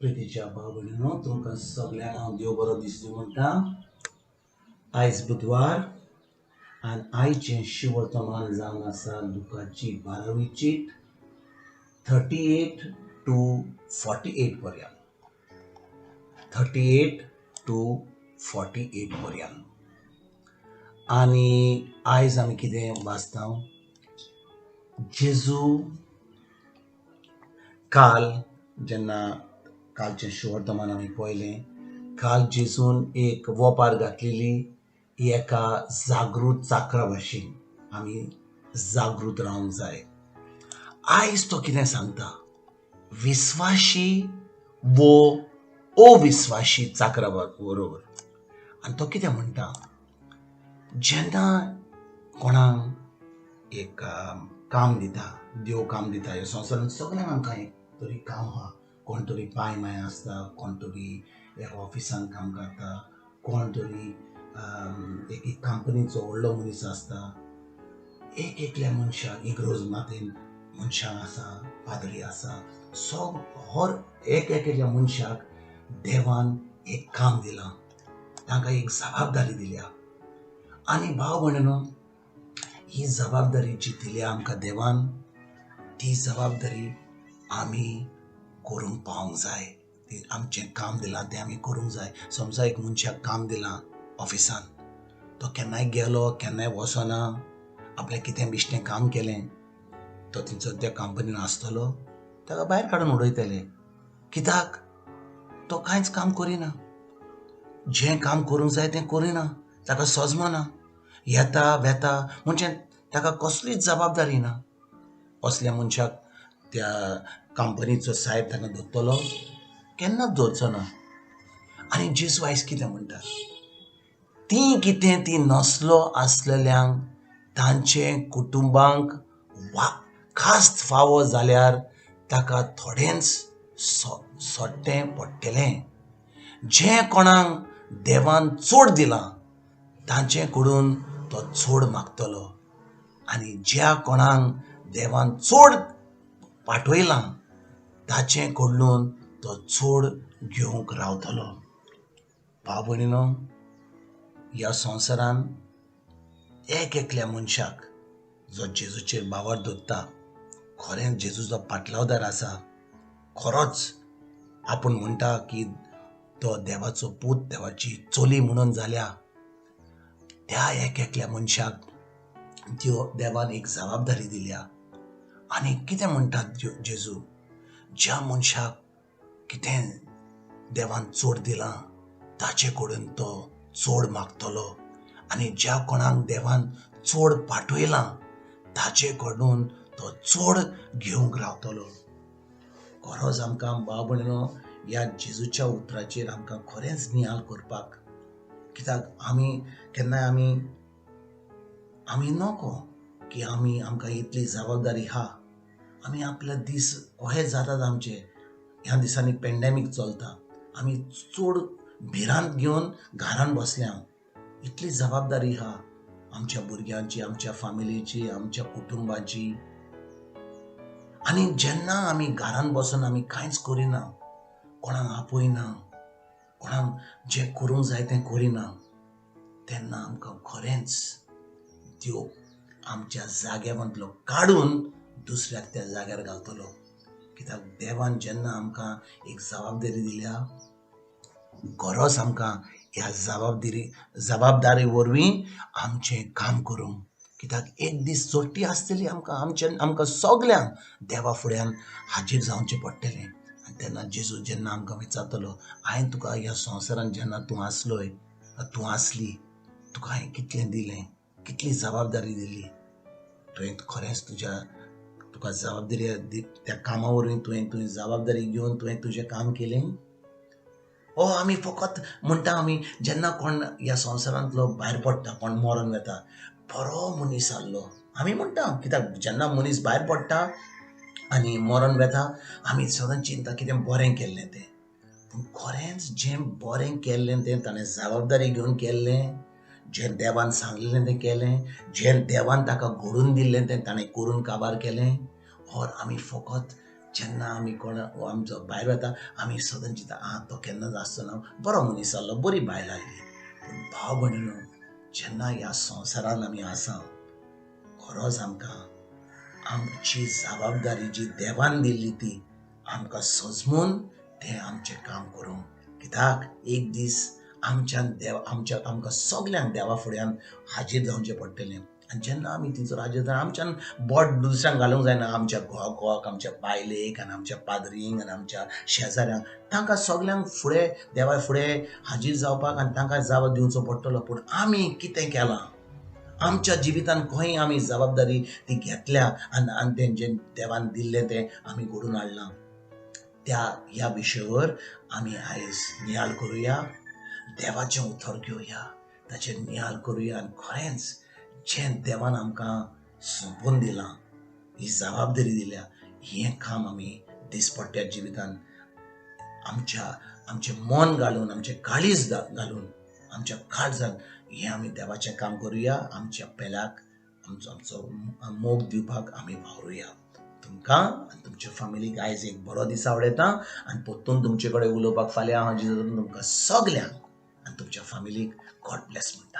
प्रितीच्या भाव भयणीनो, तुमकां सगल्यांक हांव देव बरो दीस दिवं म्हणटा. आयज बुधवार आनी आयचें शिवर्तमान जावन आसा लुकाची 12वी चीट 38 to 48 पर्यंत, 38 to 48 पर्यंत. आनी आयज आमी कितें वाचता? जेजू काल जेन्ना कालचें शिवर्तमान आमी पळयलें, काल जेजून एक वोपार घातलेली एका जागृत चाकरा भाशेन आमी जागृत रावंक जाय. आयज तो कितें सांगता? विस्वाशी वो अविस्वाशी चाकरा बरोबर. आनी तो कितें म्हणटा, जेन्ना कोणाक एक काम दिता, देव काम दिता, ह्या संवसारांत सगळ्यांक आमकां एक तरी काम आहा. कोण तरी पांय माय आसता, कोण तरी एका ऑफिसान काम करता, कोण तरी एक कंपनीचो व्हडलो मनीस आसता. एक एकल्या मनशाक इग्रोज मातेन मनशां आसा, पाद्री आसा, सग हर एक एकल्या मनशाक देवान एक काम दिलां, तांकां एक जबाबदारी दिल्या. आनी भाव भयणीनो, ही जबाबदारी जी दिल्या आमकां देवान, ती जबाबदारी आमी करूंक पावंक जाय. ती आमचें काम दिलां तें आमी करूंक जाय. समजा एक मनशाक काम दिलां ऑफिसान, तो केन्नाय गेलो केन्नाय वचना, आपलें कितें बिश्टें काम केलें, तो थंयसर त्या कंपनीन आसतलो, ताका भायर काडून उडयतले. कित्याक? तो कांयच काम करिना, जें काम करूंक जाय तें करिना, ताका सजमना, येता वेता, म्हणजे ताका कसलीच जबाबदारी ना. असल्या मनशाक त्या कंपनीचो साहेब ताका धरतलो? केन्नाच धरचो ना. आनी जेजू आयज कितें म्हणटा, ती कितें ती नसलो आसलेल्यांक तांचे कुटुंबांक वा खास फावो जाल्यार ताका थोडेंच सोडटें पडटलें. जें कोणाक देवान चड दिलां तांचे कडून तो चड मागतलो, आनी ज्या कोणाक देवान चड पाठयलां ताचे कडलून तो चड घेवंक रावतलो. भाव भयणीनो, ह्या संवसारान एक एकल्या मनशाक जो जेजूचेर बावर दवरता, खरेंच जेजूचो पाटलावदार आसा, खरोच आपूण म्हणटा की तो देवाचो पूत, देवाची चली म्हणून जाल्या, त्या एक एकल्या मनशाक देवान एक जबाबदारी दिल्या. आनी कितें म्हणटा जेजू, ज्या मनशाक कितें देवान चड दिलां ताचे कडून तो चड मागतलो, आनी ज्या कोणाक देवान चड पाठयलां ताचे कडून तो चड घेवंक रावतलो. खरोच आमकां भाव भयणीनो, ह्या जेजूच्या उतराचेर आमकां खरेंच नियाळ करपाक, कित्याक आमी केन्नाय आमी आमी नको की आमी आमकां इतली जबाबदारी आहा, आमी आपले दीस कशे जातात आमचे. ह्या दिसांनी पेंडेमीक चलता, आमी चड भिरांत घेवन घरान बसल्या. इतली जबाबदारी आहा आमच्या भुरग्यांची, आमच्या फामिलीची, आमच्या कुटुंबाची. आनी जेन्ना आमी घरान बसून आमी कांयच करिना, कोणाक आपयना, कोणाक जें करूंक जाय तें करिना, तेन्ना आमकां खरेंच देव आमच्या जाग्यावंतलो काडून दुसऱ्याक त्या जाग्यार घालतलो. कित्याक देवान जेन्ना आमकां एक जबाबदारी दिल्या, गरज आमकां ह्या जबाबदारी वरवीं आमचें काम करूंक. कित्याक एक दीस चोटी आसतली आमकां, आमचे आमकां सगल्यांक देवा फुड्यान हाजीर जावचें पडटलें. आनी तेन्ना जेजू जेन्ना आमकां विचारतलो, हांवें तुका ह्या संवसारांत जेन्ना तूं आसलोय, तूं आसली, तुका हांवें कितलें दिलें, कितली जबाबदारी दिली, तुवें खरेंच तुज्या तुका जबाबदारी त्या कामा वरवीं तुवें तुवें जबाबदारी घेवन तुवें तुजें काम केलें. ओ आमी फकत म्हणटा, आमी जेन्ना कोण ह्या संवसारांतलो भायर पडटा, कोण मरोन वेता, बरो मनीस आहलो आमी म्हणटा. कित्याक जेन्ना मनीस भायर पडटा आनी मरोन वेता, आमी सदांच चिंता कितें बरें केल्लें तें. पूण खरेंच जें बरें केल्लें तें ताणें जबाबदारी घेवन केल्लें, जें देवान सांगलेलें तें केलें, जें देवान ताका घडून दिल्लें तें ताणें करून काबार केलें. और आमी फकत जेन्ना आमी कोण आमचो भायर वता आमी सदांच चिंता आं तो केन्नाच आसचो ना, बरो मनीस जाल्लो, बरी बायल आसली. पूण भाव भयणीनो, जेन्ना ह्या संवसारान आमी आसा खरोच आमकां आमची जबाबदारी जी देवान दिल्ली ती आमकां सजमून तें आमचें काम करूंक. कित्याक एक दीस आमच्यान देव आमच्या आमकां सगल्यांक देवा फुड्यान हाजीर जावचें पडटलें. आनी जेन्ना आमी थंयसर हाजीर जावन आमच्यान बोट दुसऱ्यांक घालूंक जायना, आमच्या घोवाक, आमच्या बायलेक आनी आमच्या पाद्रींक आनी आमच्या शेजाऱ्यांक, तांकां सगल्यांक फुडें देवा फुडें हाजीर जावपाक आनी तांकां जाप दिवचो पडटलो. पूण आमी कितें केलां आमच्या जिवितान, खंय आमी जबाबदारी ती घेतल्या आनी आनी तें जें देवान दिल्लें तें आमी घडोवन हाडलां, त्या ह्या विशयावर आमी आयज नियाळ करुया, देवाचें उतर घेवया, ताचेर नियाळ करुया आनी खरेंच जें देवान आमकां सोंपून दिलां, ही जबाबदारी दिल्या, हें काम आमी दिसपट्ट्या जिवितान आमच्या आमचें मन घालून, आमचें काळीज घालून, आमच्या काळजान हें आमी देवाचें काम करुया. आमच्या पेल्याक आमचो आमचो मोग दिवपाक आमी वावरुया. तुमकां आनी तुमच्या फामिलीक आयज एक बरो दीस आवडयता आनी परतून तुमचे कडेन उलोवपाक फाल्यां हांव तुमकां सगल्यांक आनी तुमच्या फामिलीक गॉड ब्लेस म्हणटा.